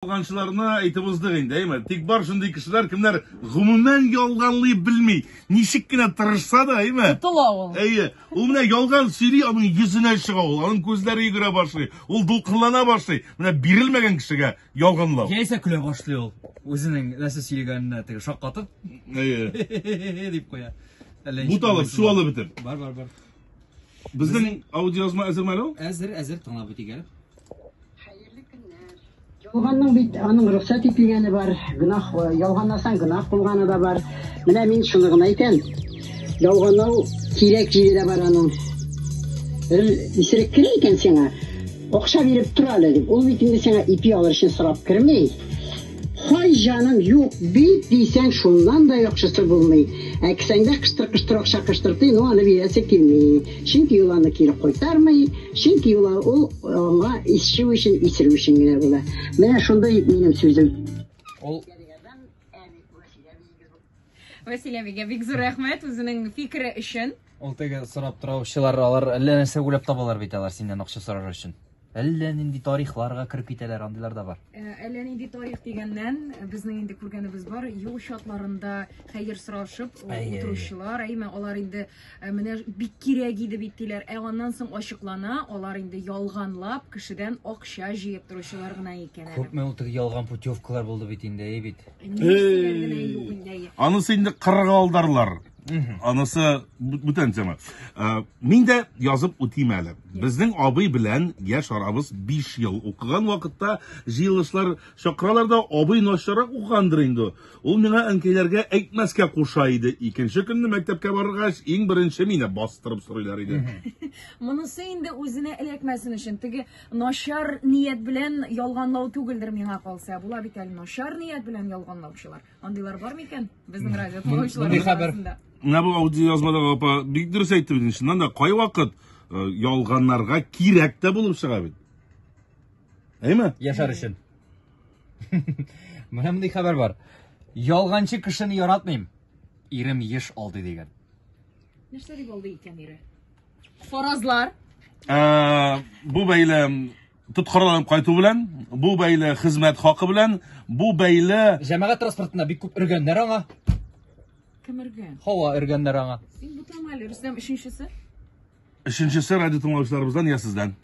Ялганчыларны әйтеп уздык инде, әйме? Тик бар шундый кешеләр, кемнәр гомумән ялганлый белми. Ничек кенә тырышса да, әйме? Тотыла ул. Әйе, ул менә ялган сөйли, аның йөзенә чыга ул, аның күзләре йөгерә башлый, ул дулкынлана башлый. Менә бирелмәгән кешегә ялганлау. Яисә көлә башлый ул. Үзенең нәрсә сөйләгәненә теге шаккатып. Әйе. Дип куя. Әллә ничек Буталып, уйлыйсың. чуалып бетеп. Бар, бар, бар. Безнең аудиоязма әзерме әле ул? Әзер, әзер, тыңлап үтик әле. Хәерле көннәр. Ялганның бит аның рөхсәт ителгәне бар, гөнаһ, ялганласаң гөнаһ булганы да бар. Менә мин шуны гына әйтәм. Ялганлау кирәк җире дә бар аның. Бер исерек керә икән сиңа, акча биреп тор әле дип. Ул бит инде сиңа ипи алыр өчен сорап керми. Һай, җаным, юк бит дисәң, шуннан да яхшысы булмый. Ә кесәңдә кыштыр-кыштыр акча кыштыртый, ну аны бирәсе килми. Чөнки ул аны кире кайтармый, чөнки ул ул аңа эчү өчен, исерү өчен генә була. Менә шундый минем сүзем. Ул Вәсилә әбигә бик зур рәхмәт үзенең фикере өчен. Ул теге сорап тораучылар, алар әллә нәрсә уйлап табалар бит алар синнән акча сорар өчен. Әллә нинди тарихларга кереп китәләр, андыйлар да бар. Э, әллә нинди тарих дигәннән, безнең инде күргәнебез бар, юл чатларында хәер сорашып утыручылар, әйме, алар инде э, менә бик кирәк иде бит диләр. Ә аннан соң ачыклана, алар инде ялганлап кешедән акча җыеп торучылар гына икән әле. Күпме ул теге ялган путевкалар булды бит инде, әй бит. Нәрсәләр генә юк инде. Анысы инде кырыгалдарлар. Анысы бүтән тема. Э, мин дә язып үтим әле. Безнең абый белән яшь арабыз 5 ел укыган вакытта җыелышлар чакыралар да, абый начаррак укыгандыр инде. Ул миңа әнкәйләргә әйтмәскә куша иде. Икенче көнне мәктәпкә баргач, иң беренче мине бастырып сорыйлар иде. Монысы инде үзенә эләкмәсен өчен, теге начар ният белән ялганлау түгелдер миңа калса. Була бит әле начар ният белән ялганлаучылар. Андыйлар бар микән безнең радио тыңлаучылар арасында? Менә бу аудиоязмадагы апа бик дөрес әйтте бит. Чыннан да кайвакыт э, ялганнарга кирәк тә булып чыга бит. Әйме? Яшәр өчен. Менә мондый хәбәр бар. Ялганчы кешене яратмыйм. Ирем еш алдый дигән. Нәрсә дип алдый икән ире? Фаразлар. Ә, бу бәйле тоткарланып кайту белән, бу бәйле хезмәт хакы белән, бу бәйле Җәмәгать транспортында бик күп өргәннәр аңа. Кем өргән? Һава өргәннәр аңа. Син бутама әле, Рөстәм, өченчесе? Өченчесе радио тыңлаучыларыбыздан я сездән.